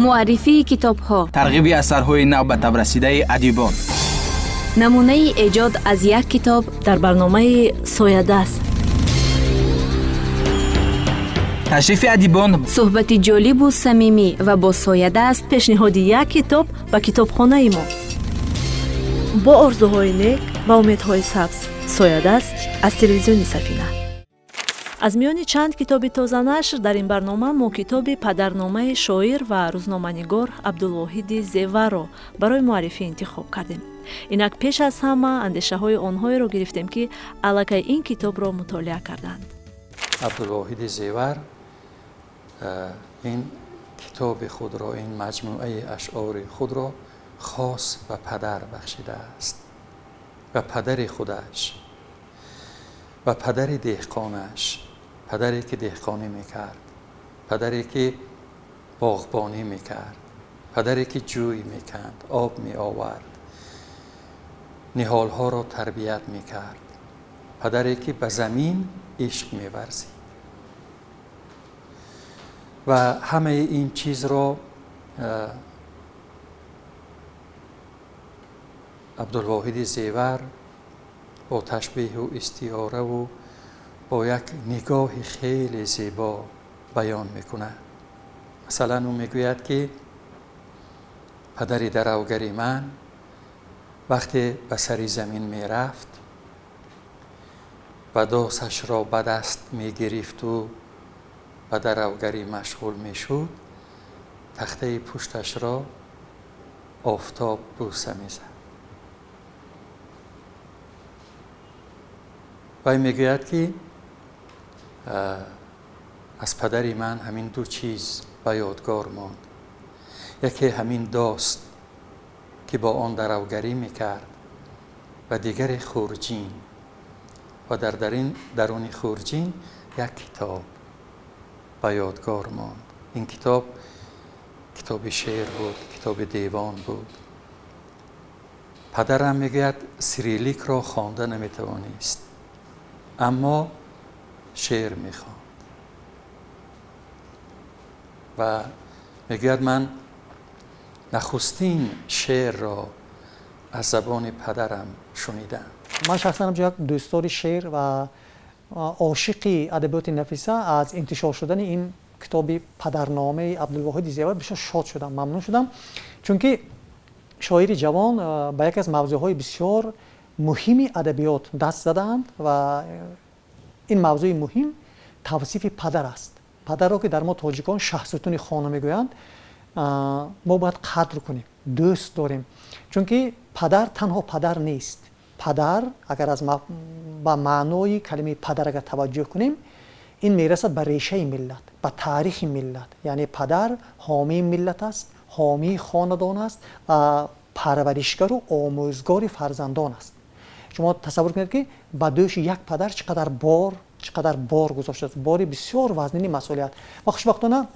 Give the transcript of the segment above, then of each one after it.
Муаррифии китобҳо, тарғиби асарҳои нав ба таб расидаи адибон, намунаи эҷод аз як китоб дар барномаи «Соядаст», ташрифи адибон, суҳбати ҷолибу самимӣ ва бо «Соядаст», пешниҳоди як китоб ба китобхонаи мо бо орзуҳои нек ва умедҳои сабз. «Соядаст» аз телевизиони «Сафина». Аз миёни чанд китоби тозанашр дар ин барнома мо китоби падарномаи шоир ва рӯзноманигор Абдулвоҳиди Зеварро барои муаррифӣ интихоб кардем. Инак, пеш аз ҳама андешаҳои онҳоеро гирифтем, ки аллакай ин китобро мутолиа карданд. Абдулвоҳиди Зевар ин китоби худро, ин маҷмӯаи ашъори худро хос ба падар бахшидааст, ба падари худаш, ба падари деҳқонаш, падаре ки деҳқонӣ мекард, падаре ки боғбонӣ мекард, падаре ки ҷӯй меканд, об меовард, ниҳолҳоро тарбият мекард, падаре ки ба замин ишқ меварзид ва ҳамаи ин чизро Абдулвоҳиди Зевар бо ташбеҳу истиораву бо як нигоҳи хеле зебо баён мекунад. Масалан, ӯ мегӯяд, ки падари даравгари ман вақте ба сари замин мерафт ва досашро ба даст мегирифту ба даравгарӣ машғул мешуд, тахтаи пушташро офтоб бӯса мезад. Вай мегӯяд, ки аз падари ман ҳамин ду чиз ба ёдгор монд: яке ҳамин дост, ки бо он даравгарӣ мекард, ва дигаре хурҷин, ва дар даруни хурҷин як китоб ба ёдгор монд. Ин китоб китоби шеър буд, китоби девон буд. Падарам, мегӯяд, сириликро хонда наметавонист, аммо шеър мехонд. Ва мегӯяд, ман нахустин шеърро аз забони падарам шунидам. Ман шахсан ҳамчун як дӯстдори шеър ва ошиқи адабиёти нафиса аз интишор шудани ин китоби падарномаи Абдулвоҳиди Зевар бисёр шод шудам, мамнун шудам, чунки шоири ҷавон ба яке аз мавзӯъҳои бисёр муҳими адабиёт даст задаанд ва ин мавзӯи муҳим тавсифи падар аст. Падарро, ки дар мо тоҷикон шаҳсутуни хона мегӯянд, мо бояд қадр кунем, дӯст дорем, чунки падар танҳо падар нест. Падар, агар аз ба маънои калимаи падар агар таваҷҷӯҳ кунем, ин мерасад ба решаи миллат, ба таърихи миллат. Яъне падар ҳомии миллат аст, ҳомии хонадон аст ва парваришгару омӯзгори фарзандон аст. Шумо тасаввур кунед, ки ба дӯши як падар чӣ қадар бор гузоштааст, бори бисёр вазнини масъулият. Ва хушбахтона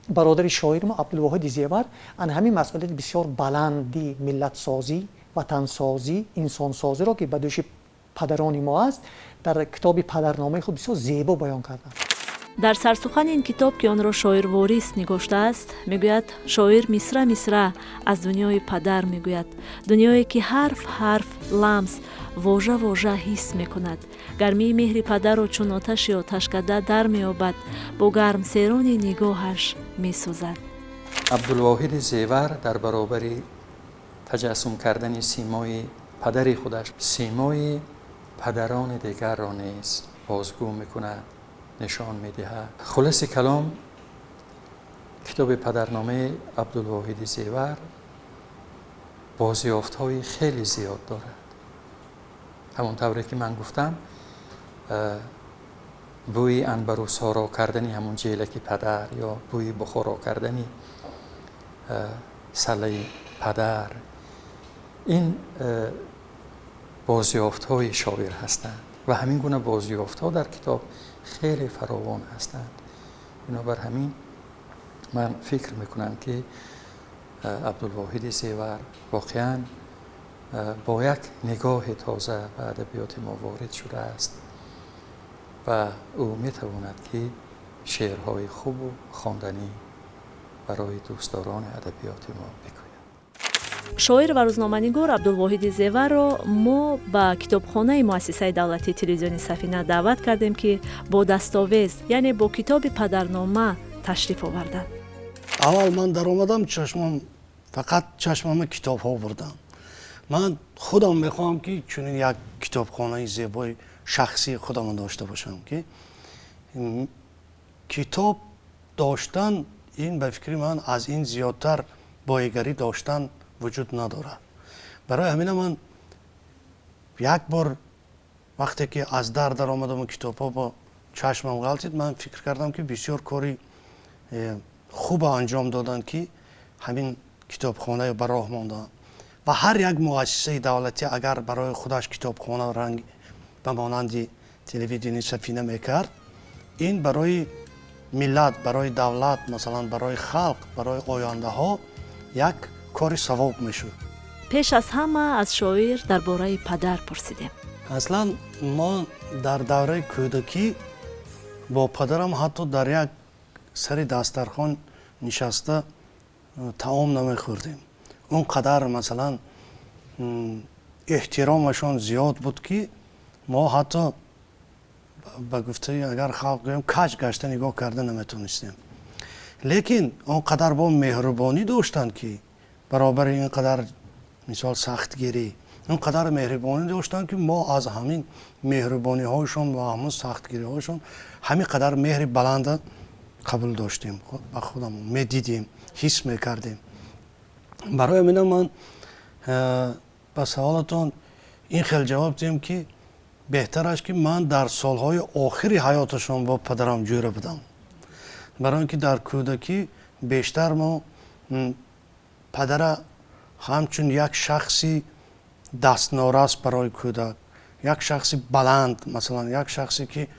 бародари шоири мо Абдулвоҳиди Зевар ана ҳамин масъулияти бисёр баланди миллатсозӣ, ватансозӣ, инсонсозиро, ки ба дӯши падарони мо аст, дар китоби падарномаи худ бисёр зебо баён карданд. Дар сарсухани ин китоб, ки онро шоир Ворис нигоштааст, мегӯяд шоир мисра мисра аз дунёи падар мегӯяд, дунёе ки ҳарф ҳарф ламс, вожа вожа ҳис мекунад. Гармии меҳри падарро чун оташи оташкада дар меёбад, бо гармсерони нигоҳаш месӯзад. Абдулвоҳиди Зевар дар баробари таҷассум кардани симои падари худаш симои падарони дигарро низ бозгӯ мекунад, нишон медиҳад. Хулоси калом, китоби падарномаи Абдулвоҳиди Зевар бозёфтҳои хеле зиёд дорад. Ҳамон тавре ки ман гуфтам, бӯи анбару соро кардани ҳамон ҷелаки падар ё бӯи бухоро кардани саллаи падар, ин бозёфтҳои шоир ҳастанд ва ҳамин гуна бозёфтҳо дар китоб хеле фаровон ҳастанд. Бинобар ҳамин ман фикр мекунам, ки Абдулвоҳиди Зевар воқеан бо як нигоҳи тоза ба адабиёти мо ворид шудааст ва ӯ метавонад, ки шеърҳои хубу хонданӣ Барои дӯстдорони адабиёти мо бигӯяд. Шоир ва рӯзноманигор Абдулвоҳиди Зеварро мо ба китобхонаи муассисаи давлатии телевизиони Сафина даъват кардем, ки бо дастовез, яъне бо китоби Падарнома ташриф оварданд. Аввал ман даромадам, чашмам фақат чашмама китобҳо бурдам. Ман худам мехоҳам, ки чунин як китобхонаи зебои шахсии худамро дошта бошам, ки китоб доштан ин, ба фикри ман, аз ин зиёдтар боигарӣ доштан вуҷуд надорад. Барои ҳамина ман як бор вақте ки аз дар даромадаму китобҳо бо чашмам ғалтид, ман фикр кардам, ки бисёр кори хуба анҷом доданд, ки ҳамин китобхонае ба роҳ монданд. Ва ҳар як муассисаи давлатӣ агар барои худаш китобхона ранг ба монанди телевидении Сафина мекард, ин барои миллат, барои давлат, масалан, барои халқ, барои ояндаҳо як кори савоб мешуд. Пеш аз ҳама аз шоир дар бораи падар пурсидем. Аслан мо дар давраи кӯдакӣ бо падарам ҳатто дар як сари дастархон нишаста таом намехӯрдем. Он қадар, масалан, эҳтиромашон зиёд буд, ки мо ҳатто, ба гуфтаи агар халқ гӯем, каҷ гашта нигоҳ карда наметонистем. Лекин он қадар бо меҳрубонӣ доштанд, ки баробари ин қадар, мисол, сахтгирӣ, он қадар меҳрубонӣ доштанд, ки мо аз ҳамин меҳрубониҳояшон ва ҳамун сахтгириҳояшон ҳамин қадар меҳри баланда қабул доштем, ба худамон медидем, ҳис мекардем. Барои ҳамина ман ба саволатон ин хел ҷавоб диҳем, ки беҳтар аст, ки ман дар солҳои охири ҳаёташон бо падарам ҷӯра будам, барои он ки дар кӯдакӣ бештар мо падара ҳамчун як шахси дастнорас барои кӯдак, як шахси баланд, масалан, як шахсе ки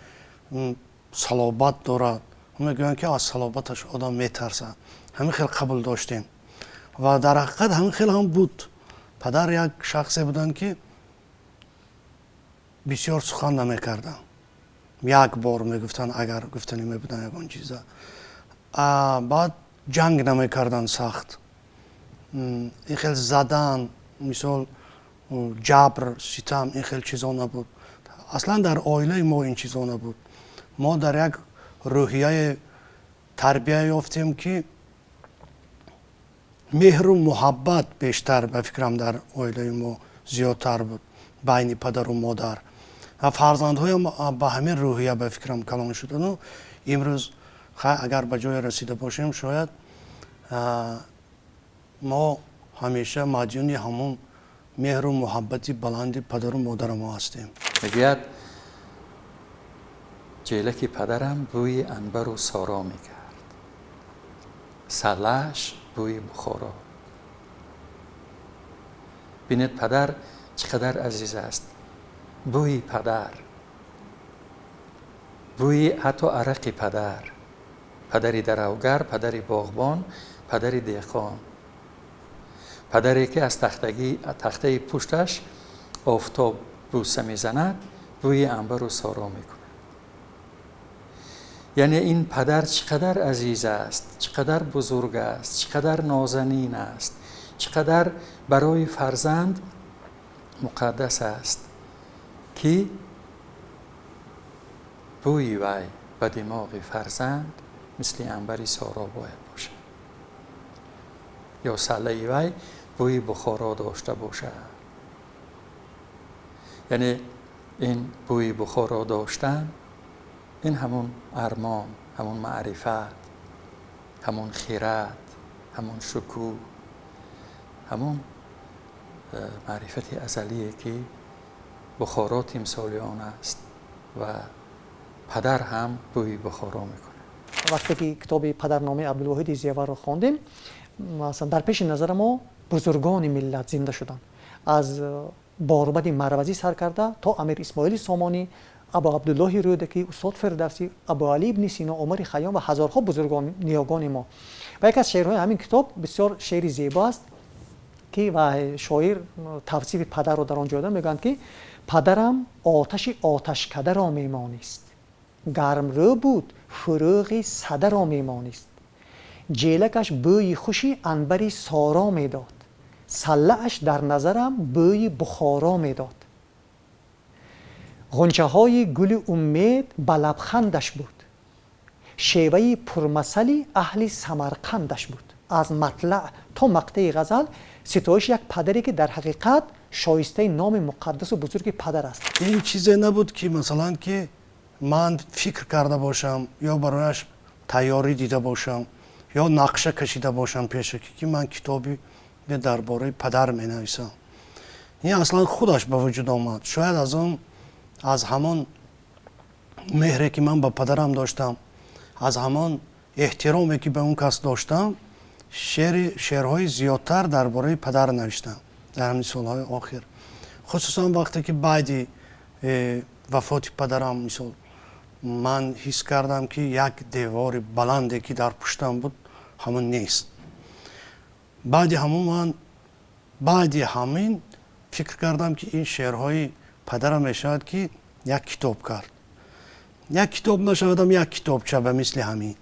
салобат дорад, мегӯянд, ки аз салобаташ одам метарсад, ҳамин хел қабул доштем. Ва дар ҳақиқат ҳамин хел ҳам буд. Падар як шахсе буданд, ки бисёр сухан намекарданд, як бор мегуфтанд, агар гуфтанӣ мебуданд ягон чиза. Баъд ҷанг намекарданд сахт, ин хел задан, мисол, ҷабр, ситам, ин хел чизо набуд. Аслан дар оилаи мо ин чизо набуд. Мо дар як рӯҳияе тарбия ёфтем, ки меҳру муҳаббат бештар, ба фикрам, дар оилаи мо зиёдтар буд байни падару модар, ва фарзандҳоям ба ҳамин рӯҳия, ба фикрам, калон шудану имрӯз хай агар ба ҷое расида бошем, шояд мо ҳамеша мадюни ҳамон меҳру муҳаббати баланди падару модари мо ҳастем. Мегӯяд: ҷелаки падарам бӯи анбару соро мекард, саллааш бӯи Бухоро. Бинед, падар чӣ қадар азиз аст. Бӯи падар, бӯи ҳатто арақи падар, падари даравгар, падари боғбон, падари деҳқон, падаре ки аз тахтаи пушташ офтоб бӯса мезанад, бӯи анбару соро мекунад. Яъне ин падар чӣ қадар азиз аст, чӣ қадар бузург аст, чӣ қадар нозанин аст, чӣ қадар барои фарзанд муқаддас аст, ки бӯи вай ба димоғи фарзанд мисли анбари соро бояд бошад ё саллаи вай бӯи Бухоро дошта бошад. Яъне ин бӯи Бухоро доштан, ин ҳамун армон, ҳамун маърифат, ҳамун хирад, ҳамун шукӯҳ, ҳамун маърифати азалие, ки Бухоро тимсоли он аст ва падар ҳам бӯи Бухоро мекунад. Вақте ки китоби Падарномаи Абдулвоҳиди Зияварро хондем, масалан, дар пеши назари мо бузургони миллат зинда шуданд, аз Борбади Марвазӣ сар карда то Амир Исмоили Сомонӣ, Абу Абдуллоҳи Рӯдакӣ, устод Фирдавсӣ, Абу Али ибни Сино, Умари Хайём ва ҳазорҳо бузургон, ниёгони мо. Ва яке аз шеърҳои ҳамин китоб бисёр шеъри зебо аст, ки ва шоир тавсифи падарро дар он ҷо мегӯянд, ки падарам оташи оташкадаро мемонист, гармрӯ буд, фурӯғи садаро мемонист. Ҷелакаш бӯи хуши анбари соро медод, саллааш дар назарам бӯи Бухоро медод. Ғунчаҳои гули умед ба лабхандаш буд, шеваи пурмасали аҳли Самарқандаш буд. Аз матлаъ то мақтаи ғазал ситоиши як падаре, ки дар ҳақиқат шоистаи номи муқаддасу бузурги падар аст. Ин чизе набуд, ки масалан, ки ман фикр карда бошам ё барояш тайёрӣ дида бошам ё нақша кашида бошам пешакӣ, ки ман китоби дар бораи падар менависам. Ин аслан худаш ба вуҷуд омад. Шояд аз он, аз ҳамон меҳре, ки ман ба падарам доштам, аз ҳамон эҳтироме, ки ба он кас доштам, шеърҳои зиёдтар дар бораи падар навиштам дар ҳамин солҳои охир, хусусан вақте ки баъди вафоти падарам, мисол, ман ҳис кардам, ки як девори баланде, ки дар пуштам буд, ҳамон нест. Баъди ҳамон ман баъди ҳамин фикр кардам, ки ин шеърҳои падарам мешавад, ки як китоб кард. Як китоб нашавадам, як китобча, ба мисли ҳамин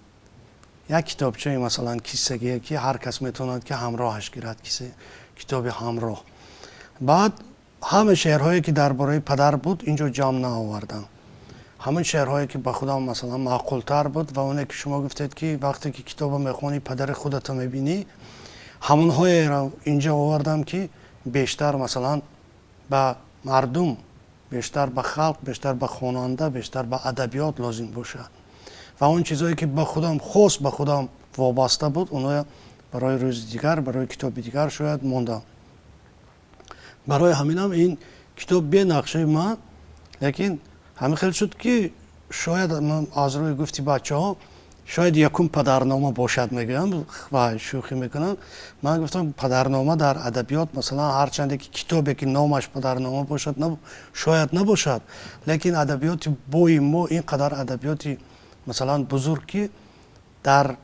як китобчаи, масалан, киссагие, ки ҳар кас метавонад, ки ҳамроҳаш гирад, китоби ҳамроҳ. Баъд ҳама шеърҳое, ки дар бораи падар буд, инҷо ҷамъ наовардам. Ҳамон шеърҳое, ки ба худам, масалан, маъқултар буд ва оне, ки шумо гуфтед, ки вақте ки китобо мехонӣ, падари худато мебинӣ, ҳамонҳоеро инҷо овардам, ки бештар, масалан, ба мардум, бештар ба халқ, бештар ба хонанда, бештар ба адабиёт лозим бошад. Ва он чизое, ки ба худам хос, ба худам вобаста буд, оноя барои рӯзи дигар, барои китоби дигар шояд мондам. Барои ҳаминам ин китоб бе нақшаи ман, лекин ҳамин хел шуд, ки шояд ман аз рӯи гуфти бачаҳо, шояд якум падарнома бошад, мегӯям ва шӯхӣ мекунам. Ман гуфтам, падарнома дар адабиёт, масалан, ҳарчанде ки китобе, ки номаш падарнома бошад, шояд набошад, лекин адабиёти бои мо ин қадар адабиёти, масалан, бузург, ки дар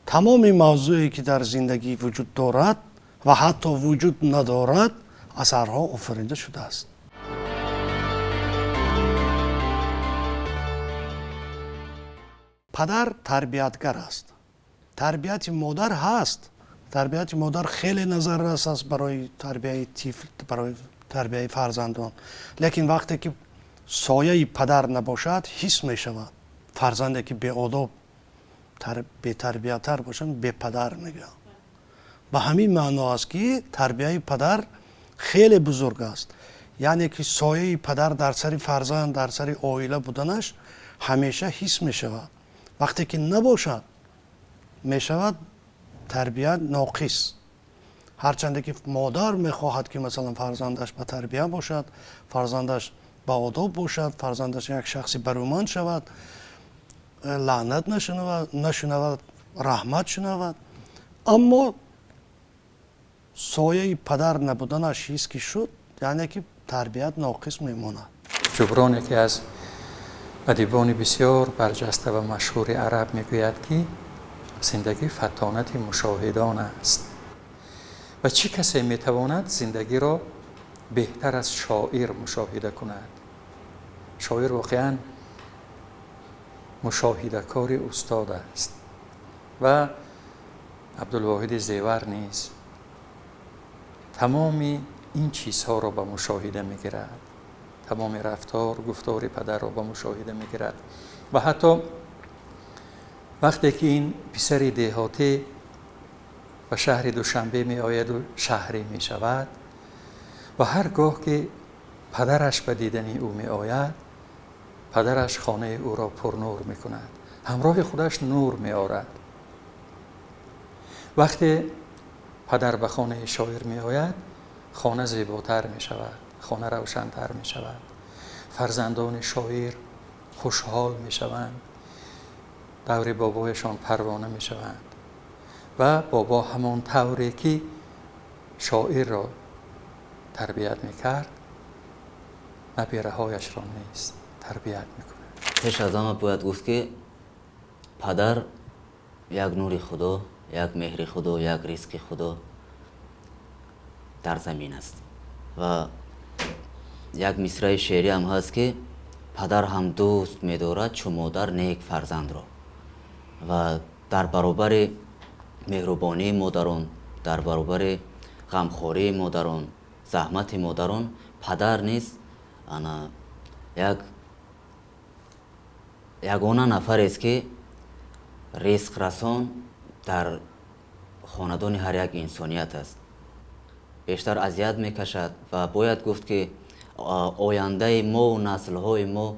тамоми мавзӯе, ки дар зиндагӣ вуҷуд дорад ва ҳатто вуҷуд надорад, асарҳо офарида шудааст. Падар тарбиятгар аст. Тарбияти модар ҳаст, тарбияти модар хеле назаррас аст барои тарбияи тифл, барои тарбияи фарзандон, лекин вақте ки сояи падар набошад, ҳис мешавад. Фарзанде, ки беодоб, бетарбиятар бошанд, бепадар мегӯянд. Ба ҳамин маъно аст, ки тарбияи падар хеле бузург аст, яъне ки сояи падар дар сари фарзанд, дар сари оила буданаш ҳамеша ҳис мешавад. Вақте ки набошад, мешавад тарбия ноқис. Ҳарчанде ки модар мехоҳад, ки, масалан, фарзандаш ба тарбия бошад, фарзандаш ба одоб бошад, фарзандаш як шахси барӯманд шавад, лаънат нашунавад, раҳмат шунавад, аммо сояи падар набуданаш ҳис ки шуд, яъне ки тарбият ноқис мемонад. Ҷуброн, яке аз адибони бисёр барҷаста ва машҳури араб, мегӯяд, ки зиндагӣ фатонати мушоҳидон аст ва чӣ касе метавонад зиндагиро беҳтар аз шоир мушоҳида кунад? Шоир воқеан мушоҳидакори устод аст ва Абдулвоҳиди Зевар низ тамоми ин чизҳоро ба мушоҳида мегирад, тамоми рафтор, гуфтори падарро ба мушоҳида мегирад ва ҳатто вақте ки ин писари деҳотӣ ба шаҳри Душанбе меояду шаҳрӣ мешавад ва ҳар гоҳ ки падараш ба дидани ӯ меояд, падараш хонаи ӯро пурнур мекунад, ҳамроҳи худаш нур меорад. Вақте падар ба хонаи шоир меояд, хона зеботар мешавад, хона равшантар мешавад, фарзандони шоир хушҳол мешаванд, даври бобояшон парвона мешаванд ва бобо ҳамон тавре ки шоирро тарбият мекард, набираҳояшро низ тарбият мекунад. Пеш аз ҳама бояд гуфт, ки падар як нури Худо, як меҳри Худо, як ризқи Худо дар замин аст. Ва як мисраи шеърӣ ҳам ҳаст, ки падар ҳам дӯст медорад, чу модар нек фарзандро. Ва дар баробари Меҳрубонии модарон, дар баробари ғамхории модарон, заҳмати модарон, падар низ ана як ягона нафарест, ки ризқрасон дар хонадони ҳар як инсоният аст, бештар азият мекашад. Ва бояд гуфт, ки ояндаи мову наслҳои мо,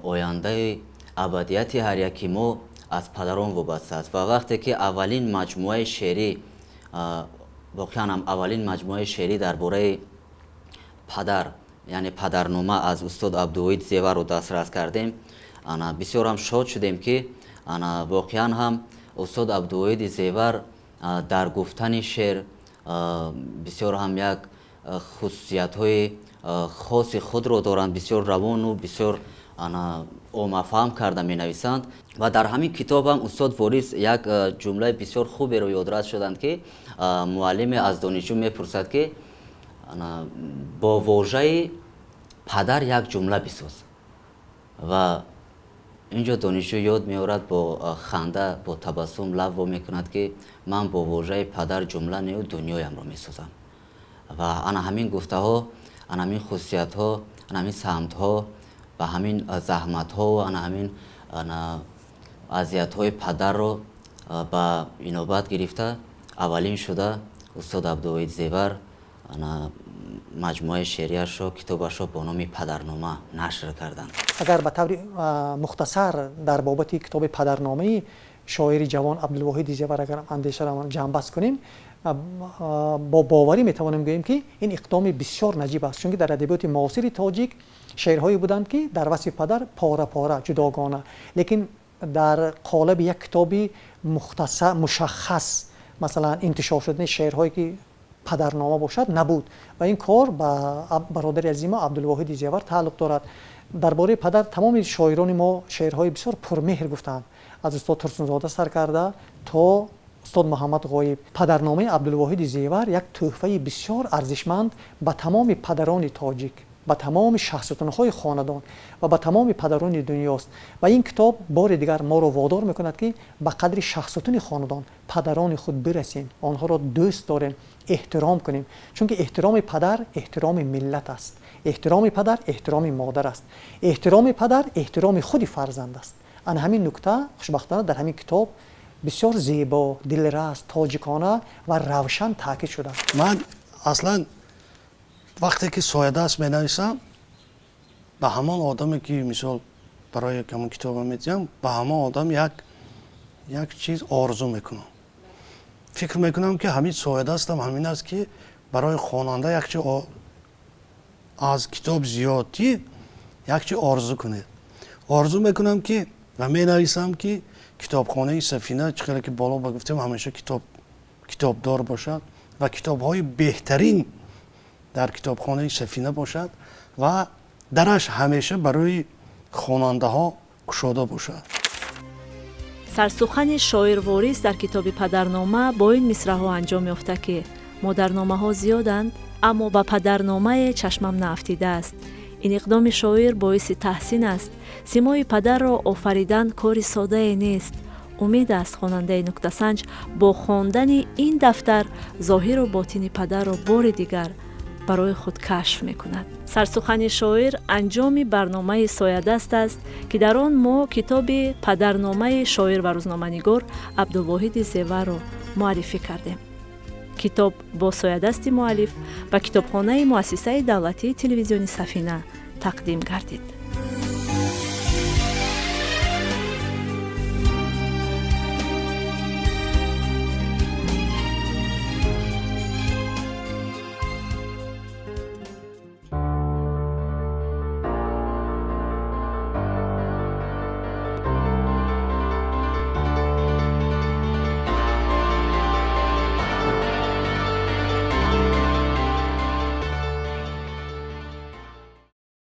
ояндаи абадияти ҳар яки мо аз падарон вобаста аст. Ва вақте ки аввалин маҷмӯаи шеърӣ, воқеан ҳам аввалин маҷмӯаи шеърӣ дар бораи падар, яъне Падарнома аз устод Абдувоҳид Зеварро дастрас кардем, ана бисёр ҳам шод шудем, ки ана воқеан ҳам устод Абдувоҳиди Зевар дар гуфтани шеър бисёр ҳам як хусусиятҳои хоси худро доранд, бисёр равону бисёр ана оммафаҳм карда менависанд. Ва дар ҳамин китоб ҳам устод Ворис як ҷумлаи бисёр хуберо ёдрас шуданд, ки муаллиме аз донишҷӯ мепурсад, ки бо вожаи падар як ҷумла бисоз. Ва инҷо донишҷӯ ёд меорад, бо ханда, бо табассум лаб во мекунад, ки ман бо вожаи падар ҷумла нею, дунёямро месозам. Ва ана ҳамин гуфтаҳо, ана ҳамин хусусиятҳо, ана ҳамин самтҳо ва ҳамин заҳматҳо, ана ҳамин азиятҳои падарро ба инобат гирифта, аввалин шуда устод Абдувоҳид Зевар ана маҷмӯаи шеърияшро, китобашро бо номи Падарнома нашр карданд. Агар ба таври мухтасар дар бобати китоби Падарномаи шоири ҷавон Абдулвоҳиди Зевар агар андешаро ҷамъбаст кунем, бо боварӣ метавонем гӯем, ки ин иқдоми бисёр наҷиб аст, чунки дар адабиёти муосири тоҷик шеърҳое буданд, ки дар васфи падар пора пора, ҷудогона, лекин дар қолаби як китоби мухтасар, мушаххас, масалан, интишор шудани шеърҳое ки падарнома бошад, набуд. Ва ин кор ба бародари азизи мо Абдулвоҳиди Зевар тааллуқ дорад. Дар бораи падар тамоми шоирони мо шеърҳои бисёр пурмеҳр гуфтаанд, аз устод Турсунзода сар карда то устод Муҳаммад Ғоиб. Падарномаи Абдулвоҳиди Зевар як тӯҳфаи бисёр арзишманд ба тамоми падарони тоҷик, ба тамоми шахсутунҳои хонадон ва ба тамоми падарони дунёст. Ва ин китоб бори дигар моро водор мекунад, ки ба қадри шахсутуни хонадон, падарони худ бирасем, онҳоро дӯст дорем, эҳтиром кунем, чунки эҳтироми падар эҳтироми миллат аст, эҳтироми падар эҳтироми модар аст, эҳтироми падар эҳтироми худи фарзанд аст. Ана ҳамин нукта хушбахтона дар ҳамин китоб бисёр зебо, дилрас, тоҷикона ва равшан таъкид шудааст. Ман аслан вақте ки соядаст менависам, ба ҳамон одаме, ки мисол барои ҳамон китоба медиҳам, ба ҳамон одам як чиз орзу мекунам. Фикр мекунам, ки ҳамин соядастам ҳамин аст, ки барои хонанда як чи аз китоб зиёдтӣ як чи орзу кунед. Орзу мекунам, ки ва менависам, ки китобхонаи Сафина, чӣ хеле ки боло ба гуфтем, ҳамеша китобдор бошад ва китобҳои беҳтарин дар китобхонаи Сафина бошад ва дараш ҳамеша барои хонандаҳо кушода бошад. Сарсухани шоир Ворис дар китоби Падарнома бо ин мисраҳо анҷом ёфта, ки модарномаҳо зиёданд, аммо ба падарномае чашмам наафтидааст. Ин иқдоми шоир боиси таҳсин аст. Симои падарро офаридан кори содае нест. Умед аст, хонандаи нуктасанҷ бо хондани ин дафтар зоҳиру ботини падарро бори дигар барои худ кашф мекунад. Сарсухани шоир анҷоми барномаи Соядаст аст, ки дар он мо китоби Падарномаи шоир ва рӯзноманигор Абдувоҳиди Зеварро муаррифӣ кардем. Китоб бо соядасти муаллиф ба китобхонаи Муассисаи давлатии телевизиони Сафина тақдим гардид.